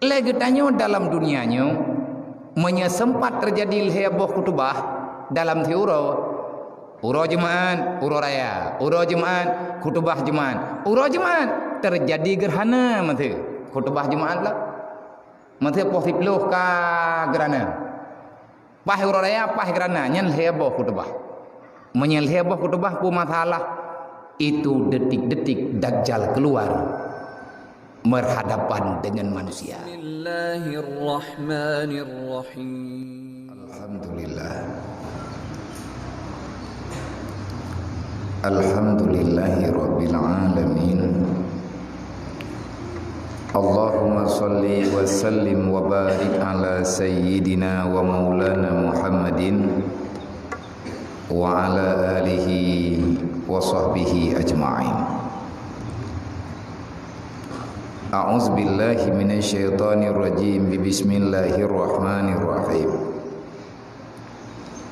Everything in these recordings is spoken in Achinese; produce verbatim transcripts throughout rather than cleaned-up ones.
Lé geutanyoe dalam dunia nyoe, meunyoe sempat teujadi lhée boh khutubah dalam siuroe, uroe Jumaat, uroe raya, uroe Jumaat, khutubah Jumaat, uroe Jumaat, teujadi geurhana meuteue khutubah Jumaat lah. Meuteue poh siploh ka geurhana. Paih uroe raya, paih geurhana, nyan lhée boh khutubah. Meunyoe lhée boh khutubah, peue masalah? Itu detik-detik Dajjal keluar berhadapan dengan manusia. Bismillahirrahmanirrahim. Alhamdulillah. Alhamdulillahirabbil alamin. Allahumma shalli wa sallim wa barik ala sayyidina wa maulana Muhammadin wa ala alihi wa sahbihi ajma'in. A'udzu billahi minasy syaithanir rajim. Bismillahirrahmanirrahim.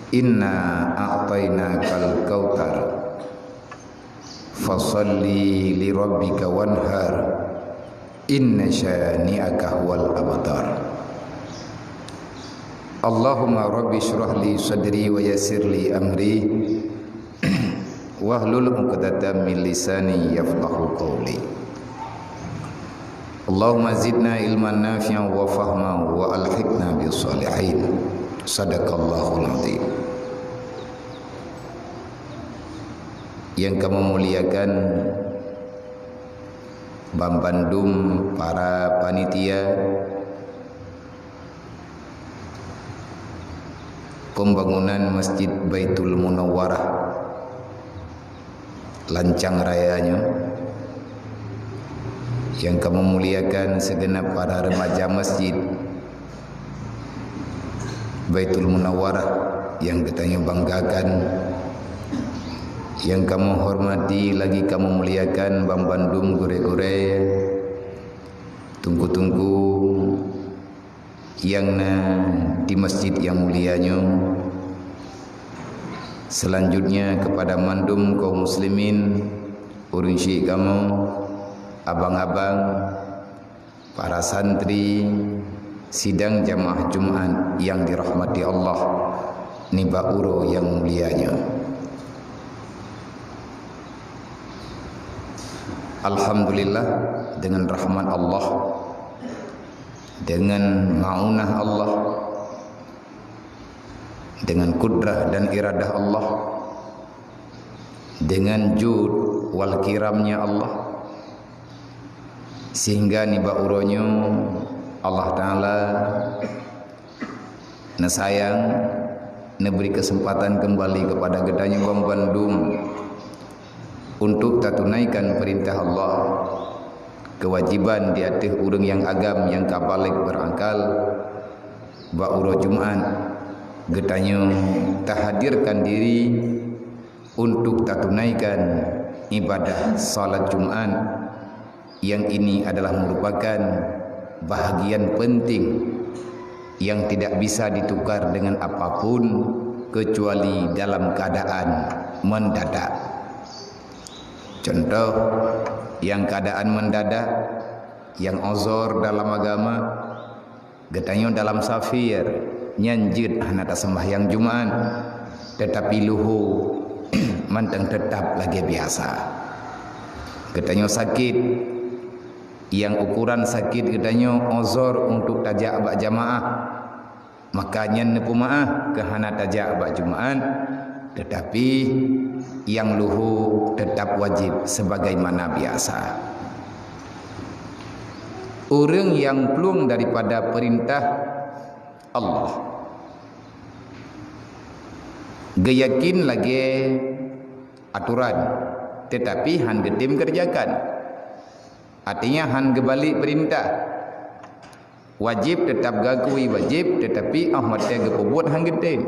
Inna a'tainakal kautsar. Fashalli li rabbika wanhar. Inna syani'aka huwal abtar. Allahumma rabbi shrah li sadri wa yassir li amri. Wahlul 'uqdatam min lisani yafqahu qawli. Allahumma zidna ilman nafi'an wa fahman wa alhiqna bis shalihin. Sadaqallahul azim. Nyang kamoe muliakan banbandum para panitia pembangunan Masjid Baitul Munawwarah Lancang Raya nyoe, nyang kamoe muliakan segenap para remaja Masjid Baitul Munawwarah nyang geutanyoe banggakan, nyang kamoe hormati lagi kamoe muliakan banbandum gurée-gurée, teungku-teungku nyang na di masjid nyang mulia nyoe. Selanjutnya kepada mandum kaum muslimin, ureuëng syik kamoe, abang-abang, para santri, sidang jamaah Jumat nyang dirahmati Allah nibak uroe nyang mulia nyoe. Alhamdulillah, dengan rahmat Allah, dengan maunah Allah, dengan kudrah dan iradah Allah, dengan jud wal kiramnya Allah, sehingga nibak uroe nyoe Allah Taala neusayang, neubri keuseumpatan keumbali keupada geutanyoe banmandum untuk tatunaikan peurintah Allah, keuwajéban di ateueh ureuëng nyang agam nyang ka balek beurakal. Bak uroe Jumat, geutanyoe tahadirkan diri untuk tatunaikan ibadah salat Jumat, yang ini adalah merupakan bahagian penting yang tidak bisa ditukar dengan apapun kecuali dalam keadaan mendadak. Contoh, yang keadaan mendadak, yang uzur dalam agama, geutanyoe dalam safir, nyan jeuet hana taseumbahyang Jumat, teutapi luho mantong teutap lagée biasa. Geutanyoe sakét, nyang ukuran sakét geutanyoe uzur untuk tajak bak jamaah, maka nyan neupeumeuáh keu hana tajak bak Jumat, teutapi nyang luho teutap wajéb sebagaimana biasa. Ureuëng nyang plueng daripada peurintah Allah geuyakin lagée atoran, teutapi hán geutem keureujakan. Artinya hán geubalek peurintah. Wajéb teutap geuakui wajéb, teutapi óh watée geupeubuet hán geutem.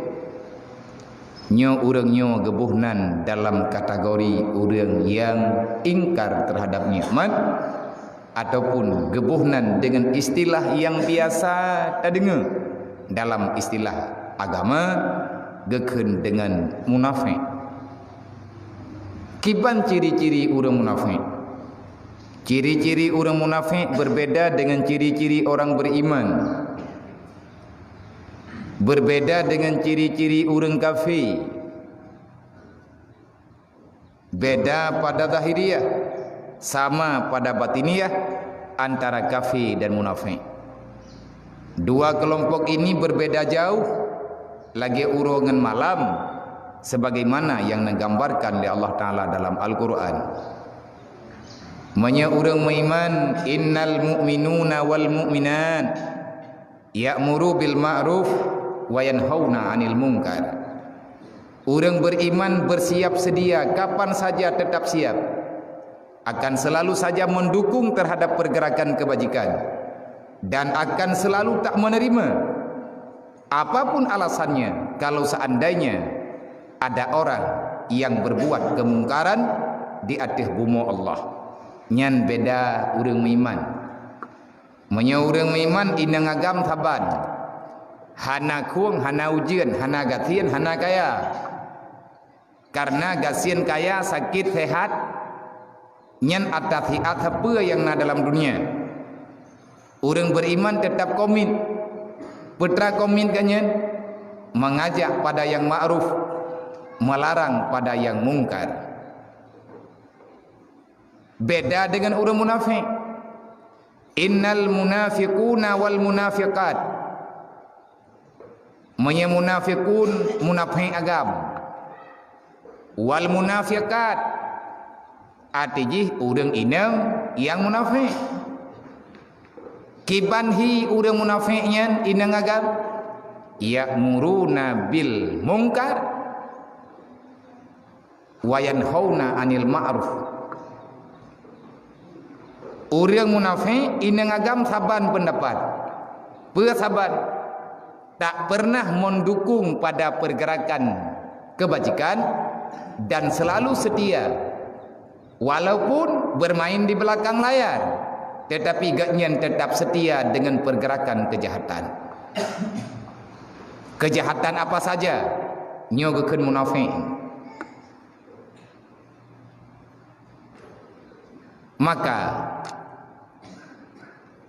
Nyoe ureuëng nyoe geuboh nan dalam kategori ureuëng nyang ingkar teuhadab nikmat, ataupun geuboh nan deungon istilah nyang biasa tadeungoe dalam istilah agama, geukheun deungon munafék. Kiban ciri-ciri ureuëng munafék? Ciri-ciri ureuëng munafék berbeda dengan ciri-ciri orang beriman. Berbeda dengan ciri-ciri ureuëng kafé. Beda pada zahiriah, sama pada batiniah antara kafé dan munafék. Dua kelompok ini berbeda jauh, lagée uroe ngon malam, sebagaimana yang neugambarkan lé Allah Taala dalam Al-Qur'an. Meunyoe ureuëng meuiman, "Innal mu'minuna wal mu'minat ya'muru bil ma'ruf wa yanhauna 'anil munkar." Ureuëng beriman bersiap sedia kapan saja tetap siap, akan selalu saja mendukung terhadap pergerakan kebajikan, dan akan selalu tak menerima, apapun alasannya, kalau seandainya ada orang yang berbuat kemungkaran di ateueh bumoe Allah. Nyan beda ureuëng meuiman. Meunyoe ureuëng meuiman inong agam saban, hana khueng, hana ujeuen, hana gasien, hana kaya. Karena gasien kaya, sakét sehat, nyan atas siat sapeue nyang na dalam dunia. Ureuëng beriman tetap komit. Peue teuma komit geuh nyan? Mengajak pada yang ma'ruf, melarang pada yang mungkar. Beda dengan ureuëng munafék. "Innal munafiquna wal munafiqat." Meunyoe munafiqun, munafék agam. Wal munafiqat, arti jih ureuëng inong nyang munafék. Kiban hi ureuëng munafék nyan inong agam? "Ya'muruna bil munkar wa yanhauna 'anil ma'ruf." Ureuëng munafék inong agam saban peundapat. Peue saban? Tak pernah mendukung pada pergerakan kebajikan dan selalu setia, walaupun bermain di belakang layar, tetapi gobnyan tetap setia dengan pergerakan kejahatan. Kejahatan apa saja, nyoe geukheun munafék. Maka,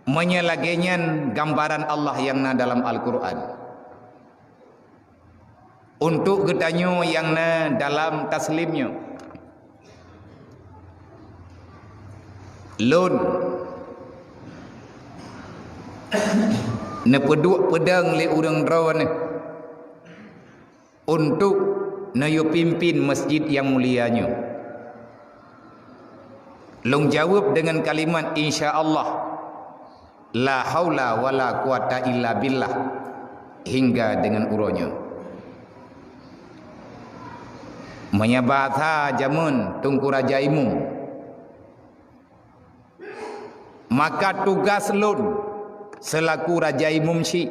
meunyoe lagée nyan gambaran Allah nyang na dalam Al-Qur'an, untuk geutanyoe nyang na dalam taslim nyoe, lôn neupeuduek peudong lé ureuëng droeneueh untuk neuyue pimpin masjid nyang mulia nyoe. Lôn jaweueb deungon kalimat insya Allah, la haula wala quwata illa billah, hingga deungon uroe nyoe. Meunyoe basa jameun Teungku Raja Imum, maka tugas lôn seulaku Raja Imum Syik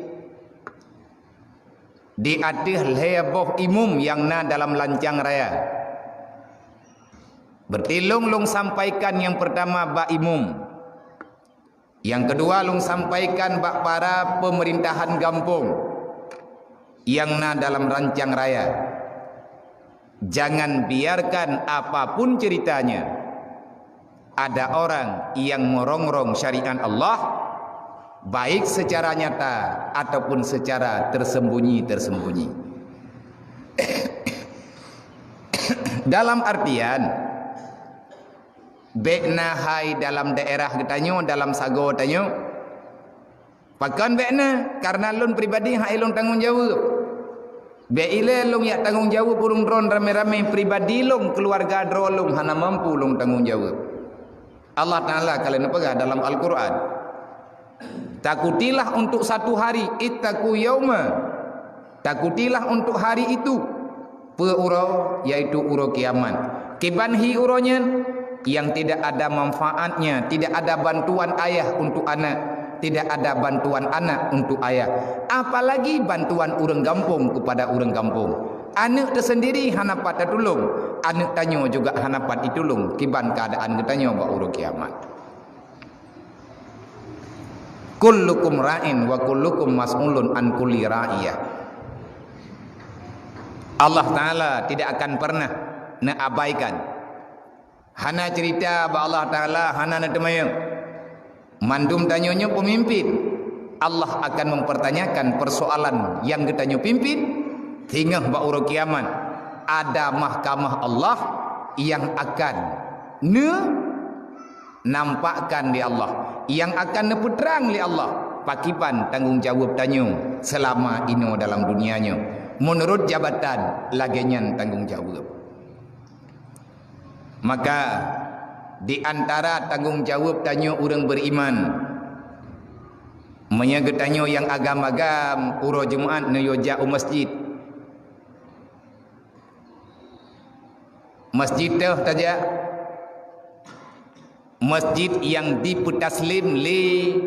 di ateueh lhée boh imum nyang na dalam lancang raya. Berarti lôn, lôn sampaikan nyang peurtama bak imum. Nyang keudua lôn sampaikan bak para peumeurintahan gampông nyang na dalam lancang raya. Jangan biarkan apapun ceritanya, ada orang yang merongrong syariat Allah, baik secara nyata ataupun secara tersembunyi-tersembunyi. Dalam artian, bék na hai dalam daerah geutanyoe, dalam sagoe tanyoe, Pakon bék na, kareuna lôn pribadi hai lôn tanggong jaweueb. Bék ilée lôn jak tanggong jaweueb ureuëng droen ramé-ramé, pribadi lôn, keuluwarga droe lôn hana mampu lôn tanggong jaweueb. Allah Taala ka lheueh neupeugah dalam Al-Qur'an, "Takutilah untuk satu hari, ittaqu yauma." Takutilah untuk hari itu. Peue uroe? Yaitu uroe kiamat. Kiban hi uroe nyan? Yang tidak ada manfaatnya, tidak ada bantuan ayah untuk anak, tidak ada bantuan anak untuk ayah, apalagi bantuan ureuëng gampông kepada ureuëng gampông. Aneuëk teusendiri hana pat tatulông, aneuëk tanyoe juga hana pat jitulông kiban keuadaan geutanyoe bak uroe kiamat. "Kullukum ra'in wa kullukum mas'ulun an kulli ra'iyah." Allah Taala tidak akan pernah neuabaikan Hana cerita bak Allah Taala, hana neuteumanyong. Mandum tanyoe nyoe peumimpin. Allah akan mempertanyakan persoalan nyang geutanyoe pimpin, singoh bak uroe kiamat ada mahkamah Allah nyang akan neunampakkan lé Allah, nyang akan neupeutrang lé Allah pakriban tanggong jaweueb tanyoe seulama inoe dalam dunia nyoe. Meunurot jabatan, lagée nyan tanggong jaweueb. Maka, di antara tanggong jaweueb tanyoe ureuëng beriman, meunyoe geutanyoe nyang agam-agam uroe Jumat neuyue jak u masjid, masjid teuh tajak, masjid nyang dipeutaslem lé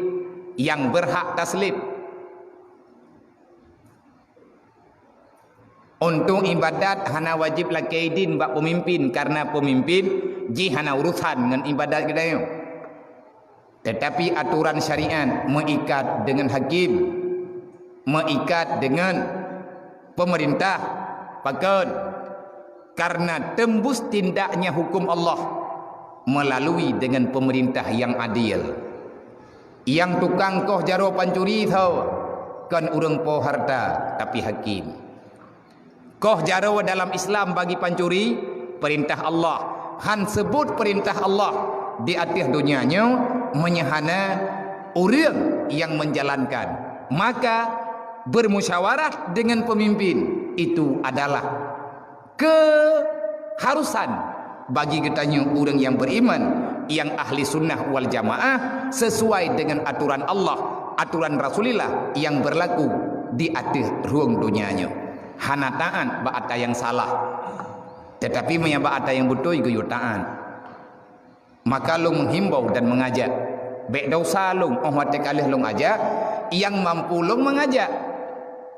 nyang beurhak taslem. Untuk ibadat hana wajéb lakée idin bak peumimpin, karena peumimpin jih hana urusan ngon ibadat geutanyoe. Tetapi aturan syariat meuikat dengan hakim, meuikat dengan pemerintah. Pakon? Karena tembus tindaknya hukum Allah melalui dengan pemerintah yang adil. Nyang tukang koh jaroe pancuri tho kon ureuëng po harta, tapi hakim. Koh jaroe dalam Islam bagi pancuri, perintah Allah. Han seubut perintah Allah di ateueh donya nyoe meunyoe hana ureuëng nyang menjalankan. Maka, bermusyawarah dengan pemimpin itu adalah keharusan bagi geutanyoe ureuëng nyang beriman, nyang ahli sunnah wal jamaah, sesuai dengan aturan Allah, aturan Rasulullah nyang berlaku di ateueh rhueng donya nyoe. Hana taát bak ata nyang salah, tetapi meunyoe bak ata nyang beutôi geuyue taát. Maka lôn menghimbau dan mengajak, bék desya lôn óh watée ka lheueh lôn ajak, nyang mampu lôn mengajak.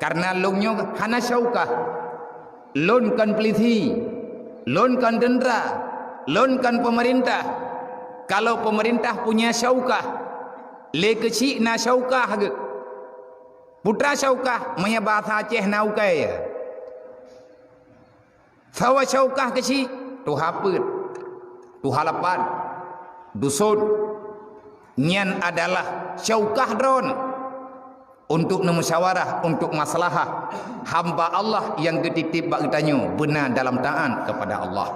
Karena lôn nyoe hana syaukah. Lôn kon polisi, lôn kon teuntara, lôn kon pemerintah. Kalau pemerintah punya syaukah, lé keuchik na syaukah geuh. Peue treuk syaukah, meunyoe bahasa Aceh na ukai. Sawa syaukah keuchik, tuha peuet, tuha lapan, duson. Nyan adalah syaukah droe untuk neumusyawarah untuk maslahah hamba Allah nyang geutitip bak geutanyoe beuna dalam taát kepada Allah.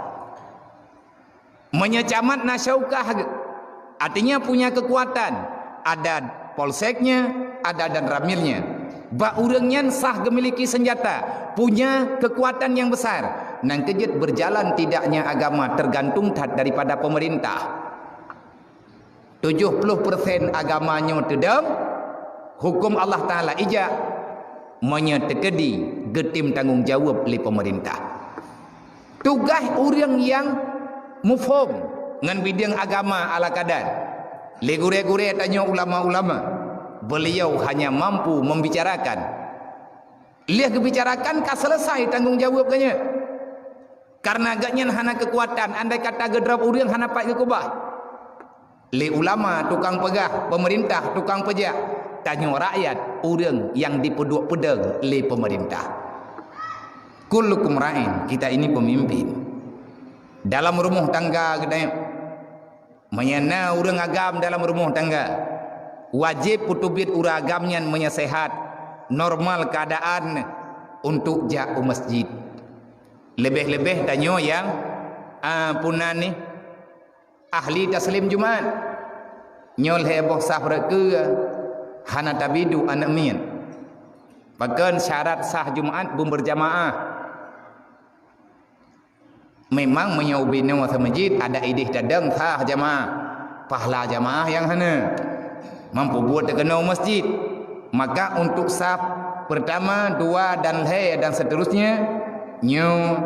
Meunyoe camat na syaukah geuh, artinya punya kekuatan, ada polseknya, ada danramilnya. Bak ureuëng nyan sah geumiliki senjata, punya kekuatan nyang besar. Nyan keuh jeuet berjalan tidaknya agama tergantung that daripada pemerintah. Tujoh ploh persen agama nyoe teudong, huköm Allah Taala ijak, meunyoe teukeudi geutem tanggong jaweueb lé peumeurintah. Tugaih ureuëng nyang muphom ngon bideueng agama ala kadar, lé gurée-gurée tanyoe ulama-ulama, beuliau hanya mampu membicarakan. Lheueh geubicarakan ka seuleusoe tanggong jaweueb geuh nyan. Kareuna geuhnyan hana keukuatan, andai kata geudrob ureuëng hana pat geukeubah. Lé ulama tukang peugah, peumeurintah tukang peujak, tanyoe rakyat ureuëng nyang dipeuduek peudong lé peumeurintah. Kullukum ra'in, kita ini pemimpin. Dalam rumoh tangga geutanyoe, meunyoe na ureuëng agam dalam rumoh tangga, wajéb peuteubiet ureuëng agam nyan meunyoe seuhat, normal keuadaan, untuk jak u masjid. Leubeh-leubeh tanyoe nyang, a, peue nan nih, ahli taslem Jumat. Nyoe lhée boh saf rot keue hana tabi duek aneuëk miet. Pakon syarat sah Jumat beu beurjamaah. Memang meunyoe ubé nyoe seumeujid adak idéh tadong sah jamaah, pahala jamaah nyang hana. Mampu buet teukeunong masjid. Maka untuk saf pertama, dua dan lhée dan seterusnya, nyoe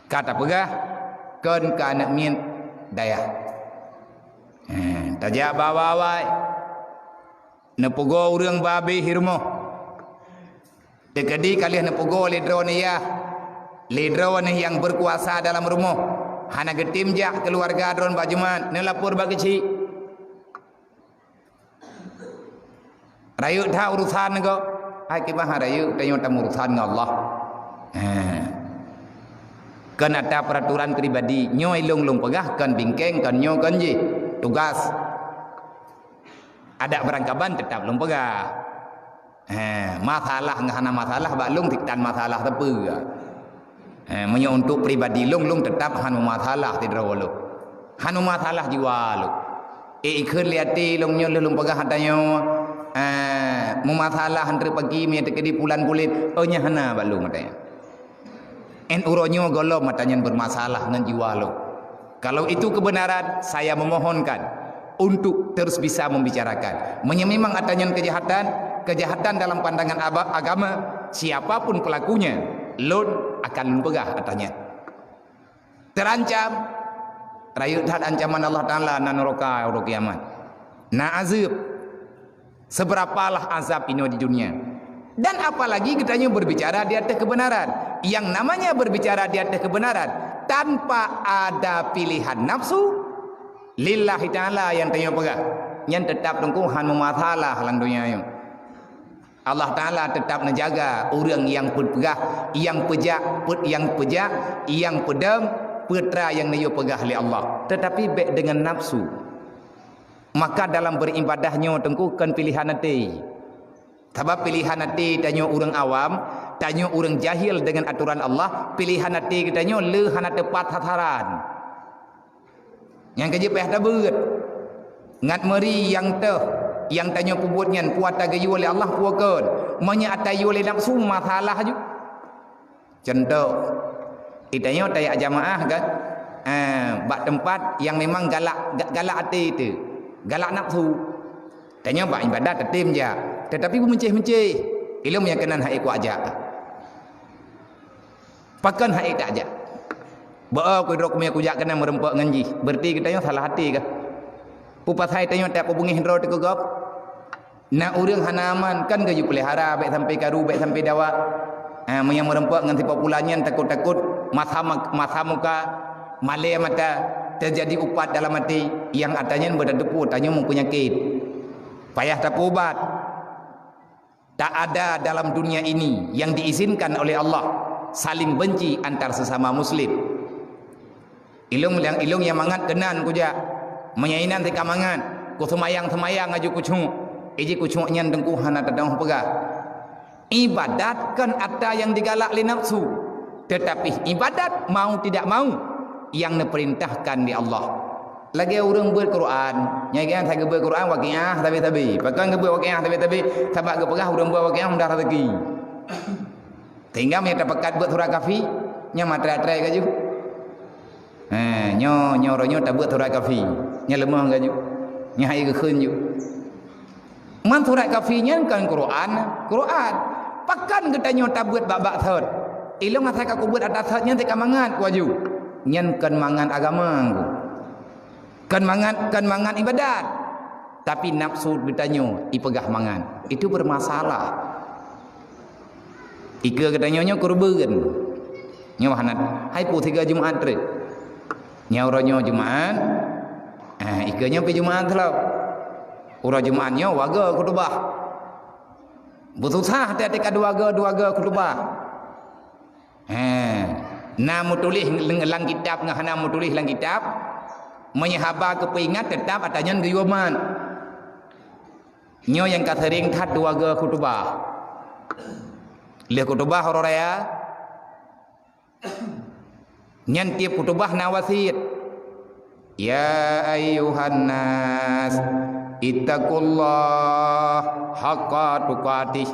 ka tapeugah kon keu aneuëk miet dayah. Eh, tajak bak awai-awai. Neupeugoe ureuëng babeh i rumoh. Teukeudi ka lheueh neupeugoe lé droeneuh yah, lé droeneuh nyang beukuasa dalam rumoh, hana geutem jak keuluwarga droeneuh bak Jumat, neulapor bak keuchik. Rayeuk that urosan nyoe, hai kiban rayeuk, tanyoe tamurosan ngon Allah. Ha. Kon ata peuraturan pribadi, nyoe lôn, lôn peugah, kon bingkeng, kon nyoe, kon jih. Tugas. Adak beurangkaban teutap lôn peugah. He, masalah ngon hana masalah bak lôn, tan masalah sapeue. He, meunyoe untuk pribadi lôn, lôn teutap hana masalah sidroe lôn. Hana masalah jiwa lôn. Eh, ikheun lé até lôn nyoe lheueh lôn peugah ata nyoe, eh, meumasalah antara pagi mi teukeudi pulan kulét, oh, nyan hana bak lôn ata nyoe. En uroe nyoe gohlom ata nyan bermasalah ngon jiwa lôn. Kalau itu kebenaran, saya memohonkan untuk terus bisa membicarakan. Meunyoe memang ata nyan kejahatan, kejahatan dalam pandangan aba-, agama, siapapun pelakunya, lôn akan lôn peugah ata nyan. Terancam, rayeuk that ancaman Allah Taala na neuraka uroe kiamat. Na azab. Seberapalah azab inoe di dunia. Dan apalagi geutanyoe berbicara di atas kebenaran. Yang namanya berbicara di atas kebenaran tanpa ada pilihan nafsu, lillahi taala nyang tanyoe peugah, nyan teutap teungku han meumasalah lam donya nyoe. Allah Taala teutap neujaga ureuëng nyang peuet peugah, nyang peujak, peuet nyang peujak, nyang peudong, peue atra nyang neuyue peugah lé Allah. Tetapi bék deungon nafsu. Maka dalam beribadah nyoe teungku kon pilihan até. Sabab pilihan até tanyoe ureuëng awam, tanyoe ureuëng jahil deungon atoran Allah, pilihan até geutanyoe le hana teupat sasaran. Nyang keujeuet payah tabeuet. Ngat meuri nyang teuh, nyang tanyoe peubuet nyan peue ata geuyue lé Allah peue kon. Meunyoe ata yue lé nafsu, masalah ju. Contoh, geutanyoe tajak jamaah kan, eh, bak teumpat nyang memang galak, ga-, galak até teuh, galak nafsu. Tanyoe bak ibadat tatem jak, tetapi beumeuncéh-meuncéh. Ilom nyang keunan hai kuajak. Pakon hai tak jak? Beu ku droe keumeung kujak keunan meureumpok ngon jih. Berarti geutanyoe salah até kah? Peue pasai tanyoe tak peubungéh droe teuh keu gob? Na ureuëng hana aman, kan geuyue peulihara bék sampai karu, bék sampai dawa. Ha, meunyoe meureumpok ngon sipa pulan nyan takot-takot, masa ma-, masa muka, malée mata, teujadi upat dalam até, nyang ata nyan beutateupeue tanyoe meupeunyakét. Payah tapeuubat. Tak ada dalam dunia ini yang diizinkan oleh Allah saling benci antar sesama muslim. Ilong nyang, ilong nyang mangat keunan kujak. Meunyoe inan teuka mangat, kuseumayang-seumayang aju kucuk. Iji kucuk nyan teungku hana teudoh peugah. Ibadat kon atra nyang digalak lé nafsu, tetapi ibadat mau tidak mau nyang neupeurintahkan lé Allah. Lagée ureuëng beuet Quran, nyang geuh that geubeuet Quran waqiah sabe-sabe. Pakon geubeuet waqiah sabe-sabe? Sabab geupeugah ureuëng beuet waqiah mudah rezeki. Sehingga meunyoe tapakat beuet surah Kahfi, nyan matre-atre gaju. Ha, nyoe, nyoe uroe nyoe tabeuet surah Kahfi. Nyan leumah gaju. Nyan hai geukheun ju. Man surah Kahfi nyan kon Quran, Quran. Pakon geutanyoe tabeuet bak-bak thot? Ilong asai ka kubeuet atas thot nyan teuka mangat kuaju. Nyan kon mangat agama ku. Kon mangat, kon mangat ibadat. Tapi nafsu geutanyoe ipeugah mangat. Itu bermasalah. Ikeue geutanyoe nyoe keureubeuen. Nyoe hana, hai peue siga Jumaat treuk. Nyoe uroe nyoe Jumaat, eh, ikeue nyoe pi Jumaat seulaweuet. Uroe Jumaat nyoe wagoe khutubah. Beususah teuka dua goe, dua goe khutubah. He, na meutuléh lam kitab ngon hana meutuléh lam kitab, meunyoe haba geupeuingat teutap ata nyan geuyue mat. Nyoe nyang ka sering that dua goe khutubah. Lheueh khutubah uroe raya, nyan tieb khutubah na wasiet. Ya ayyuhan nas, ittaqullah haqqa tuqatih.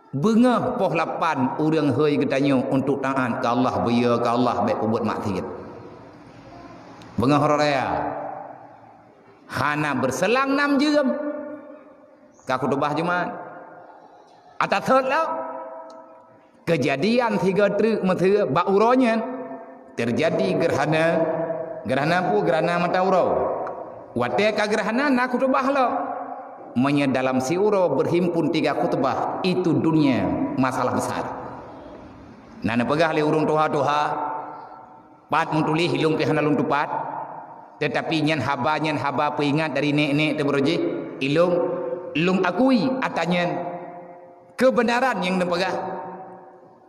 Beungoh poh lapan ureuëng hôi geutanyoe untuk taát keu Allah, beuyue keu Allah, bék peubuet maksiet. Beungoh uroe raya. Hana beuseulang nam jeuem. Ka khutubah Jumaat. Ata thot lom. Keujadian sigoe treuk meuteue bak uroe nyan teujadi geurhana, geurhana peue? Geurhana mata uroe. Watée ka geurhana na khutubah lom. Meunyoe dalam siuroe beurhimpun tiga khutubah, itu dunia masalah besar. Na neupeugah lé ureuëng tuha-tuha, pat meutuléh ilong pih hana lôn tupat, teutapi nyan haba, nyan haba peuingat dari nék-nék teuh baroe jih, ilong, lôn akui ata nyan keubeunaran nyang neupeugah.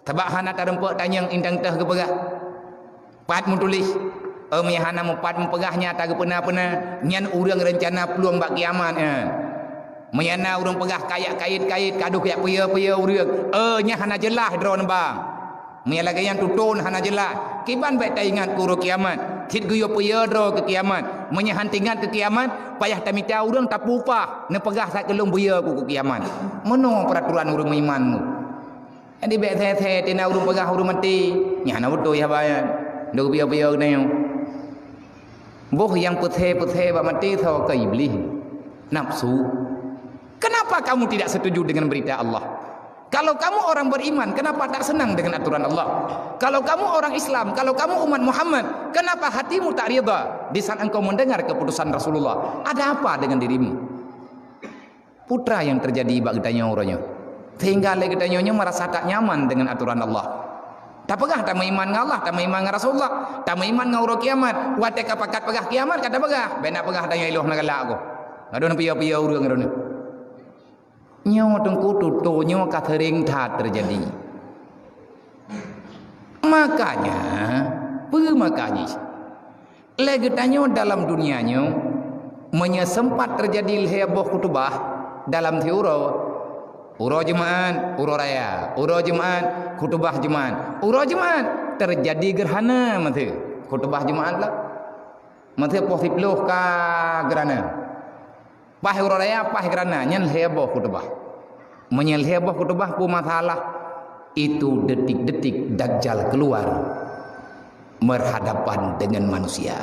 Sabab hana tareumpok tanyong indang teuh geupeugah. Pat meutuléh, eh, meunyo hana meupat meupeugah nyang tageupeuna-peuna, nyan ureuëng reuncana plueng bak kiamat, eh. Meunyo na ureuëng peugah kayak kait-kait, kadoh yak peue-peue ureuëng, eh, nyan hana jeulaih droeneuh bang. Meunyo lagée nyan tutoe hana jeulaih, kiban bék taingat keu uroe kiamat, cit geuyue peue droe keu kiamat. Meunyo han teuingat keu kiamat, payah tamita ureuëng tapeupah, neupeugah sakeulong beuyeu keu, keu kiamat. Meunoe peuratoran ureuëng meuiman nyoe. Jadi bék thé-thé tina ureuëng peugah ureuëng maté. Nyan hana beutôi haba nyan. Dok piôh-piôh geutanyoe. Boh nyang peuthé-peuthé bak maté soe keu Iblih. Nafsu. Kenapa kamu tidak setuju dengan berita Allah? Kalau kamu orang beriman, kenapa tak senang dengan aturan Allah? Kalau kamu orang Islam, kalau kamu umat Muhammad, kenapa hatimu tak ridha di saat engkau mendengar keputusan Rasulullah? Ada apa dengan dirimu? Peue nyang teujadi bak geutanyoe uroe nyoe, sehingga lé geutanyoe nyoe meurasa tak nyaman deungon atoran Allah. Tapeugah tameuiman ngon Allah, tameuiman ngon Rasulullah, tameuiman ngon uroe kiamat. Watée ka pakat peugah kiamat, ka tapeugah, "Bék na peugah tanyoe ilôh na galak goh. Gadôh na piôh-piôh ureuëng droeneuh." Nyoe teungku tutoe nyoe ka seuring that teujadi. Makanya, peue makanya? Lé geutanyoe dalam dunia nyoe, meunyoe sempat teujadi lhée boh khutubah dalam siuroe, uroe Jumaat, uroe raya, uroe Jumaat, khutubah Jumaat, uroe Jumaat teujadi geurhana meuteue khutubah Jumaat lah. Meuteue poh siplôh ka geurhana. Paih uroe raya, paih geurhana, nyan lhée boh khutubah. Meunyoe lhée boh khutubah peue masalah, itu detik-detik Dajjal keluar berhadapan dengan manusia.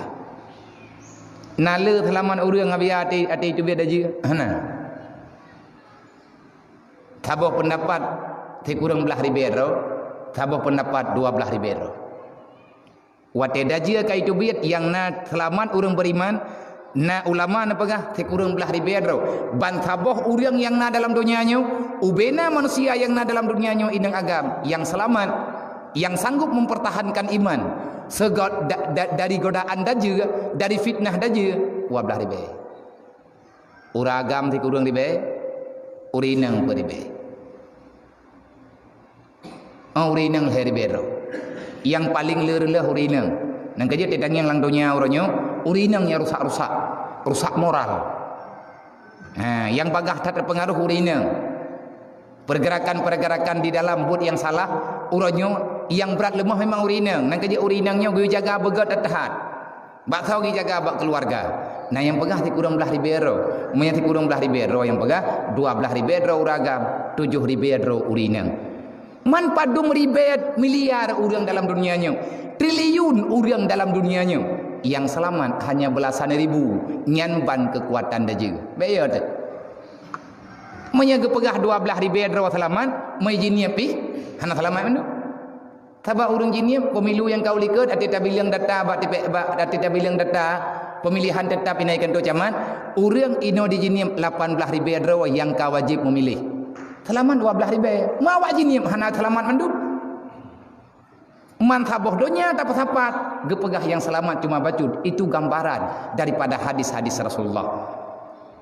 Na le seulamat ureuëng abiya até, até teubiet dajeu? Hana. Saboh peundapat sikureueng blaih ribée droe, saboh peundapat dua blaih ribée droe. Watée dajeu ka iteubiet nyang na seulamat ureuëng beriman, na ulama neupeugah sikureueng blaih ribée droe. Ban saboh ureuëng nyang na dalam donya nyoe, ubena manusia nyang na dalam donya nyoe inong agam, nyang seulamat, nyang sanggup mempertahankan iman, seugot da-, da-, dari godaan dajeu, dari fitnah dajeu, dua blaih ribée. Ureuëng agam sikureueng ribée, ureuëng inong peuet ribée. Oh, ureuëng inong lhée ribée droe. Nyang paleng le reuloh ureuëng inong. Nyang keujeuet teutangieng lam donya uroe nyoe, ureuëng inong nyang rusak-rusak, rusak moral. Ha, nyang bagaih that teupeungaruh ureuëng inong. Pergerakan-pergerakan di dalam buet nyang salah, uroe nyoe nyang brat leumah memang ureuëng inong. Nyang keujeuet ureuëng inong nyoe geujaga beugét that-that. Bak soe geujaga bak keuluwarga. Na nyang peugah sikureueng blaih ribée droe. Meunyoe sikureueng blaih ribée droe nyang peugah, dua blaih ribée droe ureuëng agam, tujoh ribée droe ureuëng inong. Man padum ribée miliar ureuëng dalam donya nyoe, triliun ureuëng dalam donya nyoe, nyang seulamat hanya beulasan ribu, nyan ban keukuatan dajeu. Bék yo teuh. Meunyoe geupeugah dua blaih ribée droe seulamat, meunyoe jinieub pih hana seulamat mandum. Sabab ureuëng jinieub pemilu nyang ka u likot, até tabileueng data bak tipe-, bak, até tabileueng data pemilihan tetap inai keutua camat, ureuëng inoe di jinieub lapan blaih ribée droe nyang ka wajéb meumiléh. Seulamat dua blaih ribée. Ma awak jinieub hana seulamat mandum. Man saboh donya tapeusapat, geupeugah nyang seulamat cuma bacut. Itu gambaran daripada hadis-hadis Rasulullah.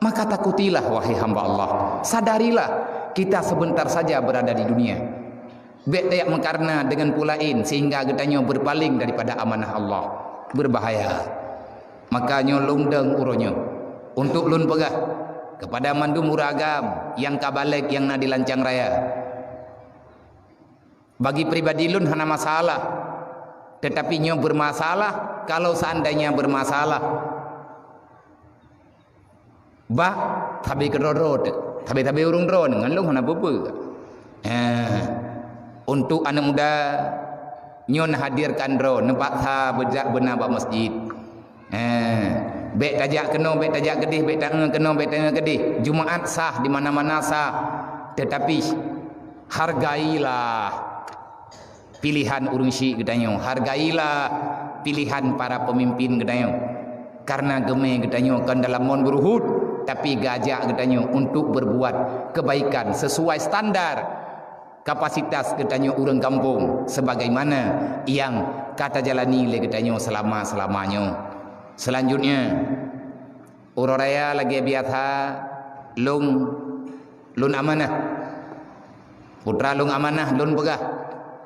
Maka takutilah, wahai hamba Allah. Sadarilah, kita sebentar saja berada di dunia. Bék tajak meukareuna deungon peue laén sehingga geutanyoe beupaleng daripada amanah Allah. Beubahaya. Maka nyoe lôn dong uroe nyoe untuk lôn peugah keupada mandum ureuëng agam nyang ka balek nyang na di lancang raya. Bagi pribadi lôn hana masalah, teutapi nyoe beurmasalah kalau seandainya beurmasalah. Bah, sabe keudroe-droe teuh. Sabe-sabe ureuëng droe ngon lôn hana peue-peue. Eh, untuk aneuk muda, nyoe neuhadirkan droe, neupaksa beujak beuna bak masjid. Eh, bék tajak keunoe, bék tajak keudeh, bék taeu keunoe, bék taeu keudeh. Jumaat sah, di mana-mana sah. Teutapi, hargailah pilihan ureuëng syik geutanyoe, hargailah pilihan para pemimpin geutanyoe. Karena geumé geutanyoe kon dalam mon beuruhot, tapi geujak geutanyoe untuk berbuat kebaikan sesuai standar kapasitas geutanyoe ureuëng kampung, sebagaimana nyang ka tajalani lé geutanyoe selama-selama nyoe. Selanjutnya, uroe raya lagée biasa, lôn, lôn amanah. Putra lôn amanah lôn peugah,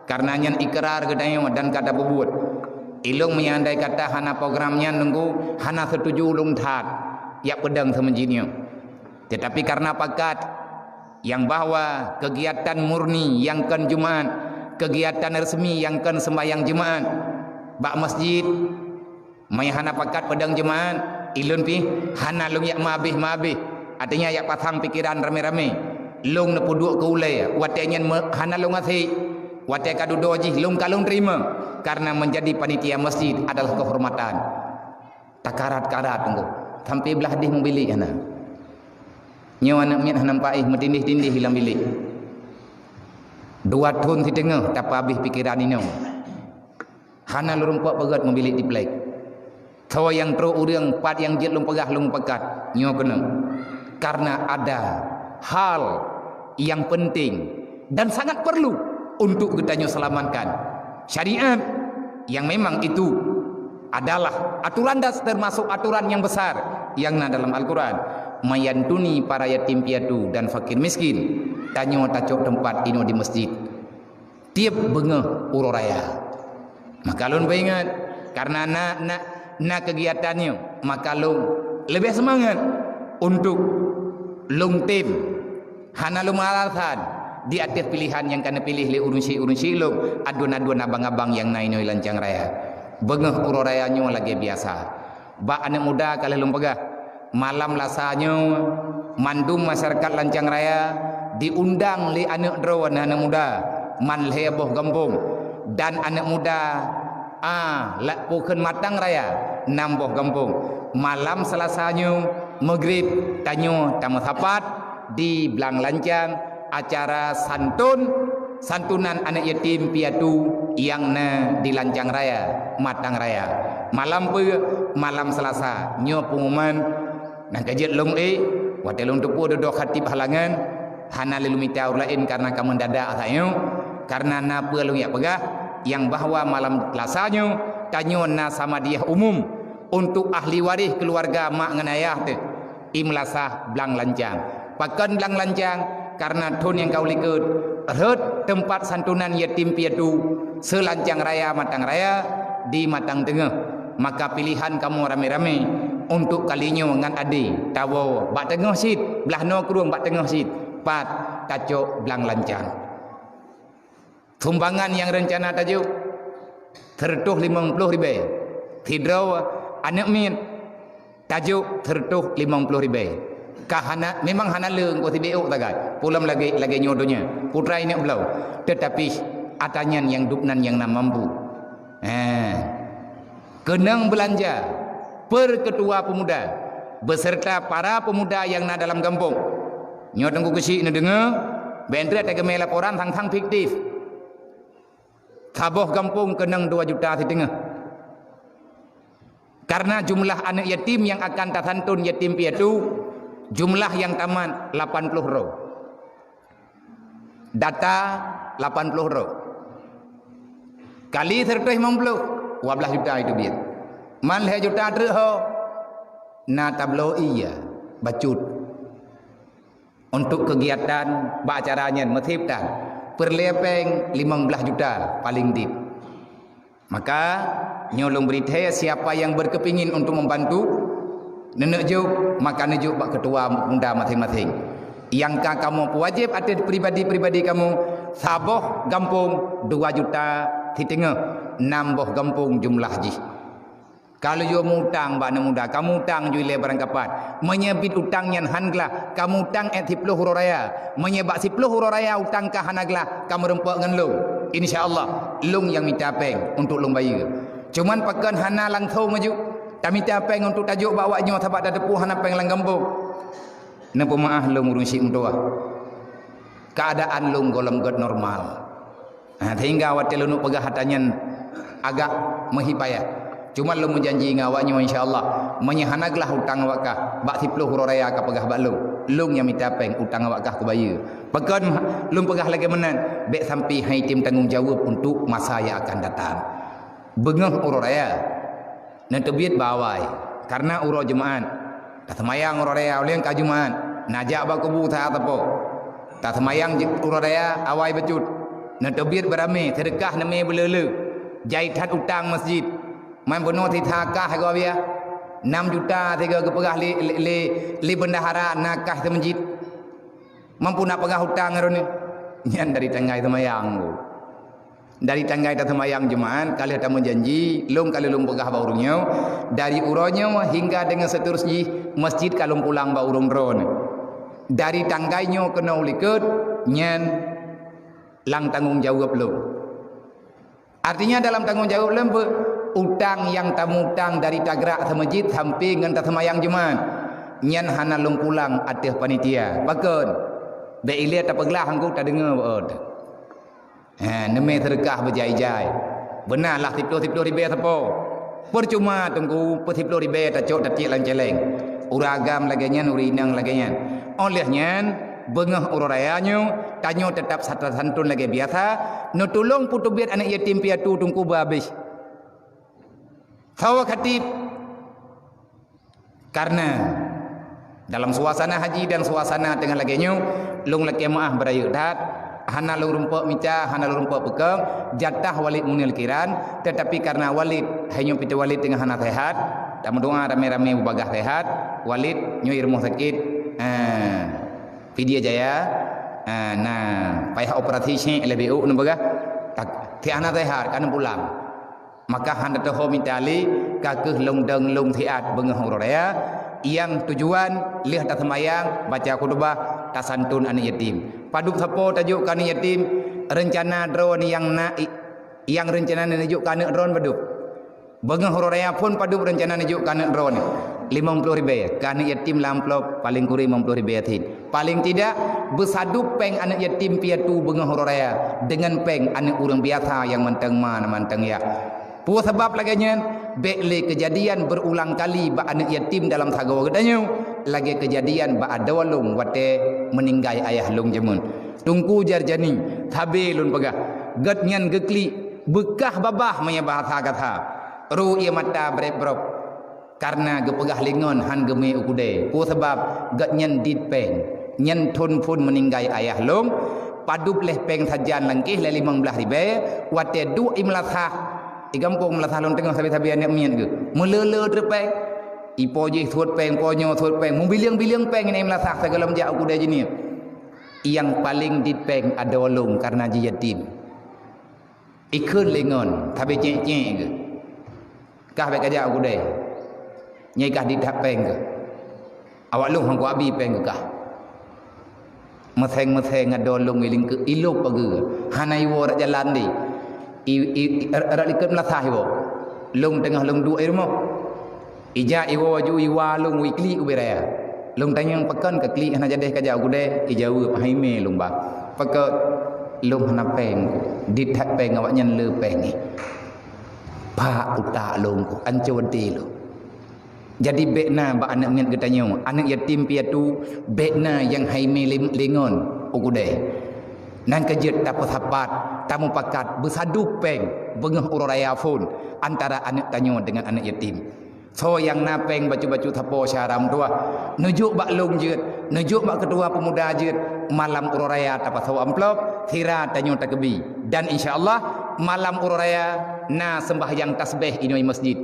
karena nyan ikrar geutanyoe dan ka tapeubuet. Ilôn meunyoe andai kata hana program nyan, Teungku, hana seutuju lôn that jak peudong seumeujid nyoe. Teutapi kareuna pakat nyang bahwa keugiatan murni nyang kon Jumaat, keugiatan resmi nyang kon seumbahyang Jumaat bak masjid, meunyoe hana pakat peudong Jumaat, ilôn pih hana lôn jak meuhabéh-meuhabéh. Artinya, jak pasang pikeran ramé-ramé. Lôn neupeuduek keu ulée, watée nyan me-, hana lôn asék. Watée ka dudoe jih, lôn ka lôn teurimong, kareuna meunjadi panitia masjid adalah keuhormatan. Takarat-karat, Teungku, sampoe blaih deh meubilék hana. Nyoe aneuk miet hana paih, meutindeh-tindeh lam bilék. Dua thon siteungoh tapeuhabéh pikeran inong. Hana lôn rumpok peugét meubilék di plek. Soe nyang trok ureuëng, pat nyang jeuet lôn peugah, lôn pakat. Nyoe keunoe. Karena ada hal yang penting dan sangat perlu untuk geutanyoe selamatkan. Syariat yang memang itu adalah aturan das-, termasuk aturan yang besar yang na dalam Al-Quran. Menyantuni para yatim piatu dan fakir miskin. Tanyoe tacok teumpat inoe di masjid tieb beungoh uroe raya. Maka lôn peuingat, karena na, na, na keugiatan nyoe, maka lôn leubeh seumangat untuk lôn tem. Hana lôn meulasan di ateueh pilihan nyang ka neupiléh lé ureuëng syik-ureuëng syik lôn, aduen-aduen abang-abang nyang na inoe lancang raya. Beungoh uroe raya nyoe lagée biasa. Bak aneuk muda ka lheueh lôn peugah, malam Lasa nyoe mandum masyarakat lancang raya diundang lé aneuk droe ngon aneuk muda man lhée boh gampông, dan aneuk muda, a, lat pukheun matang raya nam boh gampông. Malam Selasa nyoe meugrib tanyoe tameusapat di Blang Lancang, acara santun, santunan aneuk yatim piatu nyang na di Lancang Raya, Matang Raya. Malam peue? Malam Selasa. Nyoe pengumuman nyang ka jeuet lôn ék, watée lôn teupeue dudoe khatib halangan, hana lé lôn mita ureuëng laén karena ka mendadak saat nyoe, karena na peue lôn jak peugah, nyang bahwa malam Selasa nyoe tanyoe na samadiah umum untuk ahli waréh keuluwarga mak ngon ayah teuh. I meulasah Blang Lancang. Pakon Blang Lancang? Karena thon nyang ka u likot rhot teumpat santunan yatim piatu selancang raya Matang Raya di Matang Teungoh. Maka pilihan kamoe ramé-ramé untuk kali nyoe ngon adé tawoe bak teungoh cit, blaih noe krueng bak teungoh cit, pat tacok Blang Lancang. Sumbangan nyang reuncana tajok, seureutôh limong ploh ribée. Sidroe aneuk miet tajok seureutôh limong ploh ribée. Ka hana, memang hana le engko sibeuôt sagai. Pulom lagée, lagée nyoe donya. Putra inong bloe. Teutapi ata nyan nyang dub nan nyang na mampu. Eh. Keunong beulanja per ketua pemuda beserta para pemuda nyang na dalam gampông. Nyoe Teungku Keuchik neudeungoe, bék treb tageumé laporan sang-sang fiktif. Saboh gampông keunong dua juta siteungoh. Karena jumlah aneuk yatim nyang akan tasantun yatim piatu, jumlah nyang tamat lapan ploh droe. Data lapan ploh droe. Kali seureutôh limong ploh, dua blaih juta itu biet. Man lhée juta treuk ho, na tabloe iya bacut. Untuk kegiatan bak acara nyan meusieb tan, peureulée péng limong blaih juta paléng dit. Maka, nyoe lôn bri thée, siapa yang berkepingin untuk membantu, neuneuk jok, maka neujok bak ketua muda maséng-maséng. Nyang ka kamoe peuwajéb ateueh pribadi-pribadi kamoe, saboh gampông dua juta siteungoh, nam boh gampông jumlah jih. Ka lheueh jeuet meu-utang bak aneuk muda, ka meu-utang ju ilée barang kapat. Meunyoe biet utang nyan han glah, ka meu-utang ék siploh uroe raya. Meunyoe bak siploh uroe raya utang ka hana glah, ka meurumpok ngon lôn. Insya Allah, lôn nyang mita péng untuk lôn bayeue. Cuman pakon hana langsong aju, tamita péng untuk tajok bak awak nyoe sabab tateupeue hana péng lam gampông. Neupeumeu'ah lôn ureuëng syiek meutuwah. Keuadaan lôn gohlom gét normal. Ha, sehingga watée lôn peugah ata nyan agak meuhipayah. Cuma lôn meujanji ngon awak nyoe, insya Allah, meunyoe hana glah utang awak kah, bak siploh uroe raya ka peugah bak lôn, lôn nyang mita péng utang awak kah kubayeue. Pakon lôn peugah lagée meunan, bék sampai han item tanggong jaweueb untuk masa nyang akan datang. Beungoh uroe raya, neuteubiet bak awai, kareuna uroe Jumaat. Taseumayang uroe raya uleng ka Jumaat, neujak bak kubu saat sapo. Taseumayang je-, uroe raya awai bacut. Neuteubiet beuramé, seudeukah neumé beuleule. Jai that utang masjid. Man bunoe sisa kah goe biya. Enam juta sigoe geupeugah lé, lé, lé, lé bendahara na kah seumeujid. Mampu nak peugah utang droeneuh. Nyan dari tanggai seumayang. Dari tanggai taseumayang Jumat, ka lheueh tameujanji, lôn ka lheueh lôn peugah bak ureuëng nyoe, dari uroe nyoe hingga deungon seuterus jih, masjid ka lôn pulang bak ureuëng droeneuh. Dari tanggai nyoe keunoe u likot, nyan lam tanggong jaweueb lôn. Artinya dalam tanggong jaweueb lôn beu utang nyang tamutang dari tagrak seumeujid sampai ngon taseumayang Jumat. Nyan hana lôn pulang ateueh panitia. Pakon? Bék ilée tapeuglah anggô tadeungoe beuôt. Ha, neumé seudeukah beujai-jai. Beuna lah siploh-siploh ribée sapo. Percuma teungku, peusiploh ribée tacok tatiek lam celeng. Ureuëng agam lagée nyan, ureuëng inong lagée nyan. Óh lheueh nyan, beungoh uroe raya nyoe, tanyoe teutap satra santun lagée biasa, neutulông peuteubiet aneuëk yatim piatu teungku beuhabéh. Sawa khatib. Karena dalam suasana haji dan suasana teungoh lagée nyoe, lôn lakée meuáh beurayeuk that, hana lôn rumpok mita, hana lôn rumpok peukong, jatah Walid Munil Kiran, tetapi karena Walid, hai nyoe pite Walid teungoh hana sehat, tameudoa ramé-ramé beubagaih sehat, Walid nyoe i rumoh sakit, eh, Pidie Jaya, eh, na payah operasi syek leubeh ôk neupeugah, tak, tiek hana sehat, ka neupulang. Maka hana teuho mita lé, ka kheueh lôn dong lôn siat beungoh uroe raya, nyang tujuan lheueh taseumayang, baca khutubah, tasantun aneuëk yatim. Padub sapo tajok keu aneuëk yatim, reuncana droeneuh nyang na, nyang reuncana neujok keu aneuëk droeneuh padub. Beungoh uroe raya phon padub reuncana neujok keu aneuëk droeneuh. Limong ploh ribée, keu aneuëk yatim lam amplop, paléng kureueng limong ploh ribée cit. Paléng tidak, beusadub péng aneuëk yatim piatu beungoh uroe raya deungon péng aneuëk ureuëng biasa nyang mantong ma, mantong yah. Peue sabab lagée nyan? Bék lé keujadian beurulang kali bak aneuëk yatim dalam sagoe geutanyoe, lagée keujadian bak adoe lôn watée meuninggai ayah lôn jameun. Teungku Jarjani, sabe lôn peugah, gét nyan geuklik, beukah babah meunyoe bahasa gata. Ru ie mata breb-brob. Kareuna geupeugah lé ngon han geumé u keudée. Peue sabab? Gét nyan dit péng. Nyan thon phon meuninggai ayah lôn, padub lheueh péng sajan langkéh lé limong blaih ribée, watée duek i meulasah. I gampông meulasah lôn teungoh sabe-sabe aneuëk miet geuh. Meuleu-leu treuk péng. I po jih suet péng, po nyoe suet péng. Mubilieng-bilieng péng inan i meulasah sigohlom jak u keudée jiniet. Nyang paléng dit péng adoe lôn kareuna jiyatim. Ikheun lé ngon, sabe cék-cék geuh. Kah bék kajak u keudée. Nyoe kah dit that péng geuh. Awak lôn han kuabi péng geuh kah. Meuséng-meuséng adoe lôn i lingkeue, i lôb pageue. Hana iwoe rot jalan deh. I, i, i, rot likot meulasah iwoe. Lôn teungoh lôn duek i rumoh. Ijak iwoe ju iwa lôn u iklik ubé raya. Lôn tanyong pakon ka klik hana jadeh kajak u keudée, ijaweueb hai mé lôn ba. Pakon lôn hana péng, dit that péng awaknyan le péng. Pak utak lôn ku, anco até lôn. Jadi bék na bak aneuëk miet geutanyoe, aneuëk yatim piatu, bék na nyang hai mé lé-, lé ngon u keudée. Nan ka jeuet tapeusapat, tamupakat beusadub péng beungoh uroe raya phon antara aneuëk tanyoe deungon aneuëk yatim. Soe nyang na péng bacut-bacut sapo syara meutuah, neujok bak lôn jeuet, neujok bak keutua peumuda jeuet, malam uroe raya tapasoe amplop, sira tanyoe takeubi. Dan insya Allah malam uroe raya na seumbahyang tasbeh inoe masjid.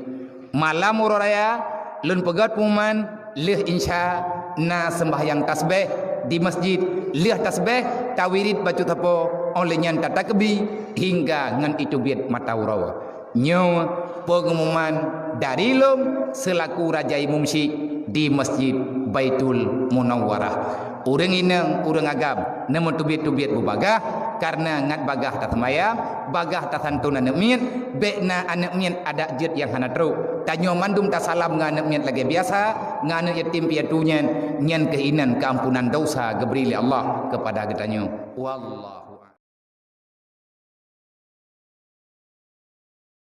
Malam uroe raya lôn peugét pengumuman, lheueh insya na seumbahyang tasbeh di masjid, lheueh tasbeh tawirit bacut sapo, óh lheueh nyan tatakeubi hingga ngon iteubiet mata uroe. Nyoe peungumuman dari lôn seulaku raja imum syik di Masjid Baitul Munawwarah. Ureuëng inong, ureuëng agam, neumeuteubiet-teubiet beubagaih kareuna ngat bagaih taseumayang, bagaih tasantun aneuëk miet, bék na aneuëk miet adak jeuet nyang hana trok. Tanyoe mandum tasalam ngon aneuëk miet lagée biasa, ngon aneuëk yatim piatu nyan, nyan keuh inan keuampunan desya geubri lé Allah keupada geutanyoe. Wallah.